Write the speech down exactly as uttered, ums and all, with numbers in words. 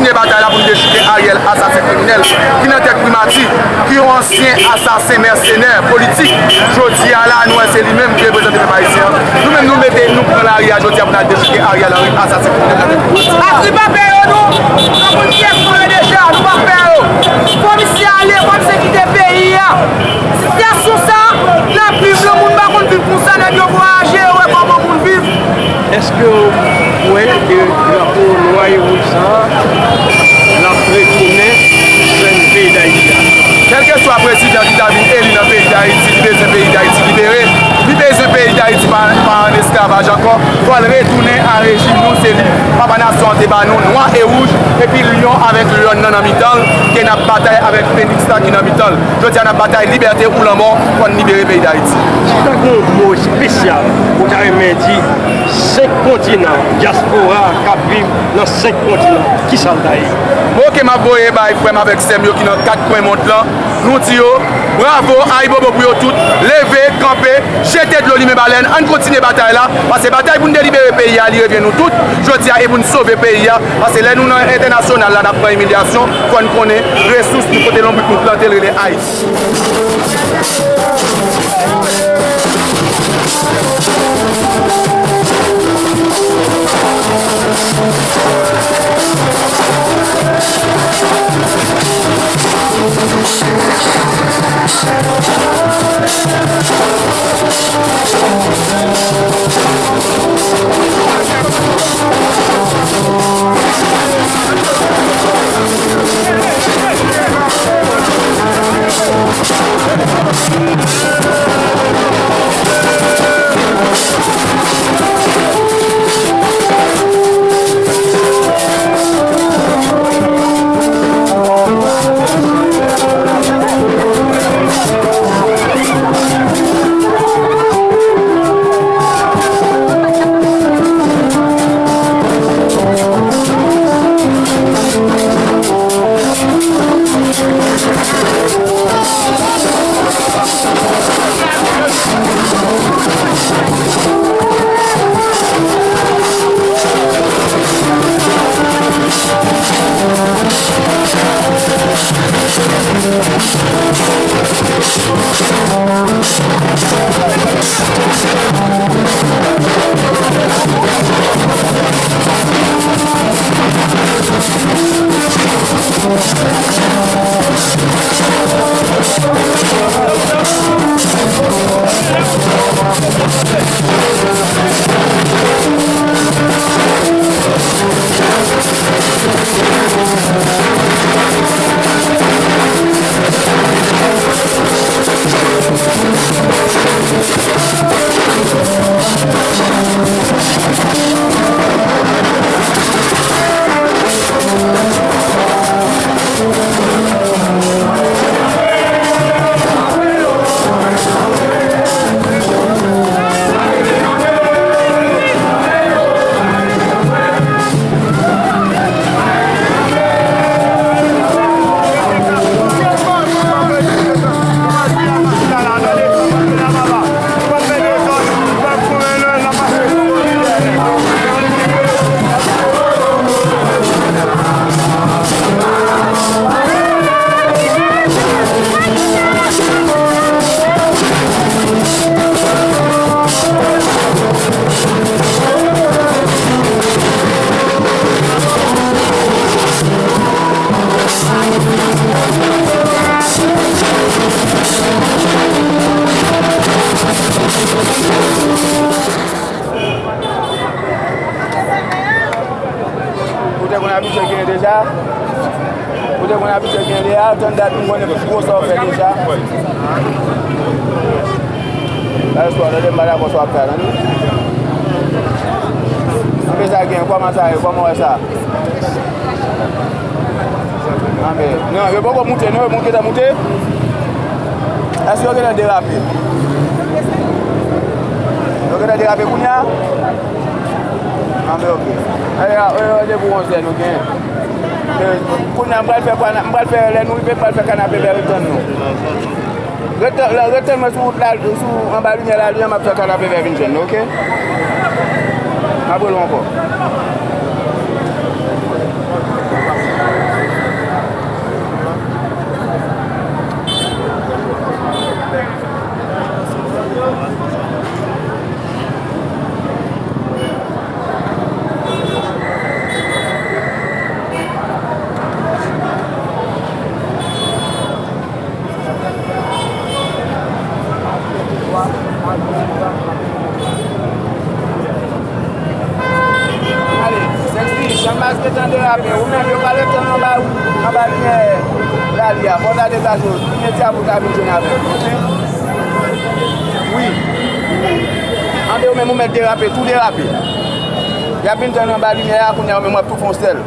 Kontinye batay la pou n dechouke Ariel, asasen kriminèl ki nan tèt primati, ki yon ansyen asasen, mèsenè, politik. Jodi a la, nou wè se li menm ki reprezante pèp ayisyen an. Nou menm, nou mete, nou pran lari a jodi a pou n al dechouke Ariel Henry, asasen kriminèl nan tèt primati. Patri pa pè yo, nou. Tankou n pyès nou ye deja, nou pa pè yo. Fò misye ale, fò misye kite peyi a. Sitiyasyon sa, n ap viv, nan moun pa konn viv konsa, nèg yo vwayaje, yo wè kòman moun viv. Èske w kwè ke drapo nwa e wouj sa a, l ap retounen jwenn peyi Dayiti a? Kèlkeswa prezidan ki ta vin eli nan peyi Dayiti, li bezwen peyi Dayiti libere. Li bezwen peyi Dayiti pa, pa ann esklavaj ankò. Fò l retounen a rejim nou, se li papa nasyon an te ba nou, nwa e wouj, epi lyon avèk lyòn nan nan mitan l, ke n ap batay avèk feniks la ki nan mitan l. Jodi a, n ap batay libète ou lanmò, fò n libere peyi Dayiti. Si w ta gen yon mo espesyal ou ta renmen di senk kontinan, dyaspora k ap viv nan senk kontinan, kisa l ta ye? Mo ke m ap voye bay frè m avèk sè m yo ki nan kat kwen mond lan, nou di yo, bravo, ayibobo pou yo tout, leve, kanpe, jete dlo limen balèn, ann kontinye batay la, paske batay pou n delibere peyi a, li revyen nou tout, jodi a, e pou n sove peyi a, paske lè nou nan entènasyonal la, n ap pran imilyasyon, fò n konnen resous nou, kote lonbrit nou plante, l rele Ayiti. Ou te konn abitye genyen deja? Ou te konn abitye genyen deja? Tann dat m konnen gwo sa w fè deja. Gade sou a, tande m pa dakò sa w ap fè a, tande. Anpe sa gen, kòman sa ye, kòman w wè sa? Anpe, non, yo poko moute, non, yo moun gentan moute. Èske yo gentan derape? Yo gentan derape kounye a? Anpe, oke. Alè, e, randevou onz è nou gen. E, kounye a, m pral fè, m pral fè, lè nou rive, m pral fè kanapevè yo tann nou. Ret, lè, ret tann mwen sou wout la, sou, anba limyè lalin an, m ap fè kanapevè vin jwenn nou, oke? M ap rele w ankò. Medya pou ta vin jwenn avèk nou, oke? Wi. Anben, ou menm ou mèt derape, tou derape. Y ap vin tann anba limyè a, kounye a ou menm w ap tou fè yon sèl.